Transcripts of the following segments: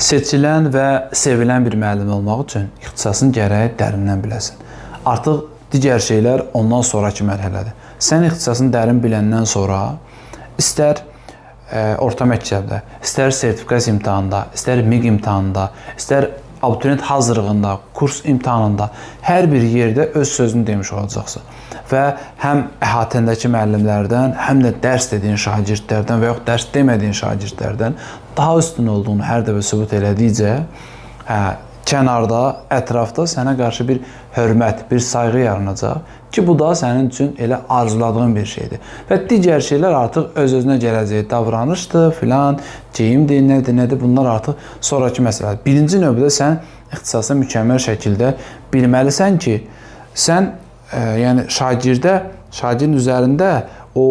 Seçilən və sevilən bir müəllim olmaq üçün ixtisasını gərək dərindən biləsən. Artıq digər şeylər ondan sonrakı mərhələdir. Sən ixtisasını dərin biləndən sonra istər orta məktəbdə, istər sertifikasiya imtahanında, istər MİQ imtahanında, istər abituriyent hazırlığında, kurs imtahanında hər bir yerdə öz sözünü demiş olacaqsan. Və həm əhatəndəki müəllimlərdən, həm də dərs dediyin şagirdlərdən və yox dərs demədiyin şagirdlərdən daha üstün olduğunu hər dəfə sübut elədikcə, hə, kənarda, ətrafda sənə qarşı bir hörmət, bir sayğı yaranacaq ki, bu da sənin üçün elə arzuladığın bir şeydir. Və digər şeylər artıq öz-özünə gələcək. Davranışdır, filan, geyimdir, nədir, nədir, bunlar artıq sonrakı məsələdir. Birinci növbədə sən ixtisası mükəmməl şəkildə bilməlisən ki, sən yəni şagirdin üzərində o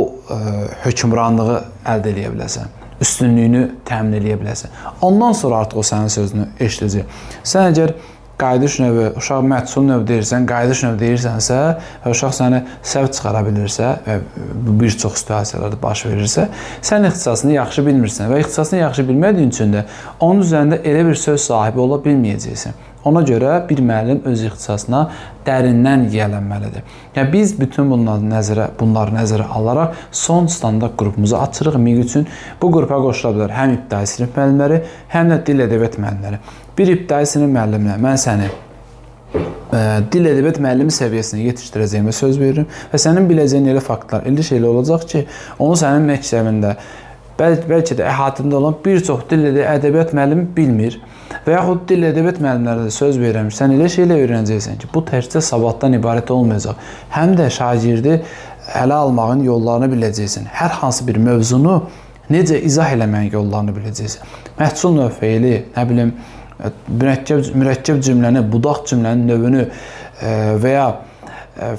hökmranlığı əldə eləyə biləsən, üstünlüyünü təmin eləyə biləsən. Ondan sonra artıq o sənin sözünü eşidəcək. Sən əgər qayıdış növü, uşaq məhsul növ deyirsən, qayıdış növ deyirsənsə və uşaq səni səhv çıxara bilirsə və bu bir çox situasiyalarda baş verirsə, sən ixtisasını yaxşı bilmirsən və ixtisasını yaxşı bilmədiyin üçün də onun üzərində elə bir söz sahibi ola bilməyəcəksən. Ona görə bir müəllim öz ixtisasına dərindən yiyələnməlidir. Yəni biz bütün bunları nəzərə alaraq son standart qrupumuzu açırıq MİQ üçün. Bu qrupa qoşula bilər həm ibtidai sinif müəllimləri, həm də dil ədəbiyyat müəllimləri. Bir ibtidai sinif müəlliminə mən səni dil ədəbiyyat müəllimi səviyyəsinə yetişdirəcəyimə söz verirəm və sənin biləcəyin elə faktlar, elə şeylər olacaq ki, onu sənin məktəbində bəlkə də əhatəndə olan bir çox dil ədəbiyyat müəllimi bilmir və yaxud dil ədəbiyyat müəllimlərə də söz verirəm, sən elə şeylər öyrənəcəksən ki, bu təkcə savaddan ibarət olmayacaq. Həm də şagirdi ələ almağın yollarını biləcəksən. Hər hansı bir mövzunu necə izah eləməyin yollarını biləcəksən. Məhsul növ feili, nə bilim, mürəkkəb cümləni, budaq cümlənin növünü və ya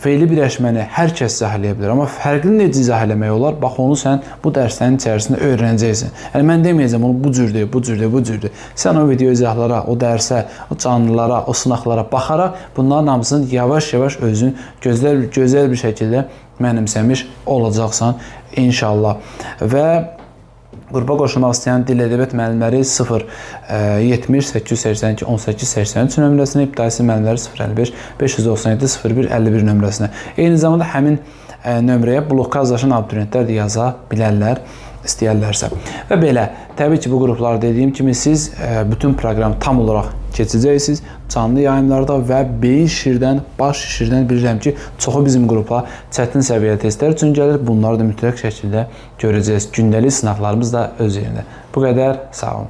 feili birləşməni hər kəs izah eləyə bilər. Amma fərqli necə izah eləmək olar? Bax, onu sən bu dərslərin içərisində öyrənəcəksən. Yəni mən deməyəcəm onu bu cürdür, bu cürdür, bu cürdür. Sən o video izahlara, o dərsə, o canlılara, o sınaqlara baxaraq bunların hamısını yavaş-yavaş özün gözəl bir şəkildə mənimsəmiş olacaqsan inşallah. Və qrupa qoşulmaq istəyən dil ədəbiyyat müəllimləri 0 70 882 18 83 nömrəsinə, ibtidai sinif müəllimləri 055 597 01 51 nömrəsinə. Eyni zamanda həmin nömrəyə blokazlaşan abituriyentlər də yaza bilərlər istəyərlərsə. Və belə, təbii ki, bu qruplar dediyim kimi siz bütün proqramı tam olaraq keçəcəksiniz canlı yayımlarda və beyin şişirdən, baş şişirdən bilirəm ki, çoxu bizim qrupa çətin səviyyəli testlər üçün gəlir. Bunları da mütləq şəkildə görəcəksiniz. Gündəlik sınaqlarımız da öz yerində. Bu qədər, sağ olun.